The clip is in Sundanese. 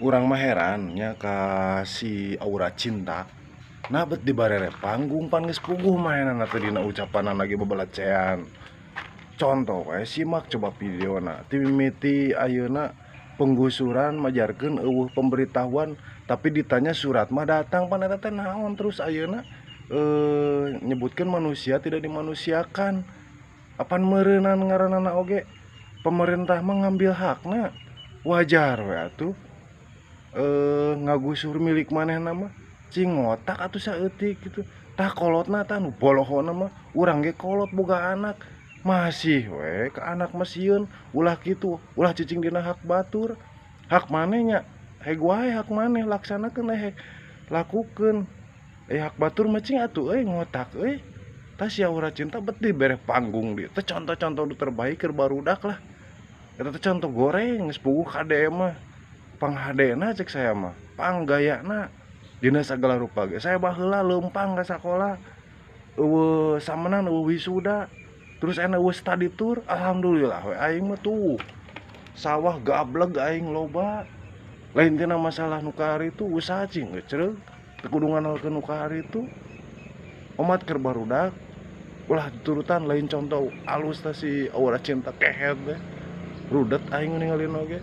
Urang mah heran nya ka si Aura Cinta. Nah bet dibarere panggung pan geus puguh maenana teh dina ucapanana ge bebelecean. Contoh we simak coba videona ti mimiti ayeuna penggusuran majarkeun eueuh pemberitahuan tapi ditanya surat mah datang pan eta teh naon terus ayeuna nyebutkeun manusia tidak dimanusiakan. Apan meureunan ngaranana oge pemerintah mah ngambil hakna wajar we atuh. Ngagusur milik manehna mah cing ngotak atuh saeutik gitu. Tah kolotna tah nu bolohona mah urang ge kolot boga anak masih we ka anak mah sieun ulah kitu ulah cicing dina hak batur hak maneh nya heg wae hak maneh laksanakeun heg lakukeun hak batur mah cing atuh euy ngotak euy. Tah si Aura Cinta bet dibere panggung di teh contoh-contoh nu terbaik keur barudak lah eta teh contoh goreng geus puguh KDM mah panghadena cek saya mah panggayana dina sagala rupa ge. Saya baheula leumpang ka sakola eueuh samenan eueuh wisuda terus ena eueuh study tour alhamdulillah we aing mah tuh sawah gableg aing loba lain tina masalah nu itu usaha cing gecereug teu kudu nganalkeun nu itu omat keur barudak ulah diturutan lain contoh alus tah si Aura Cinta kehed teh rudet aing ningalin oge.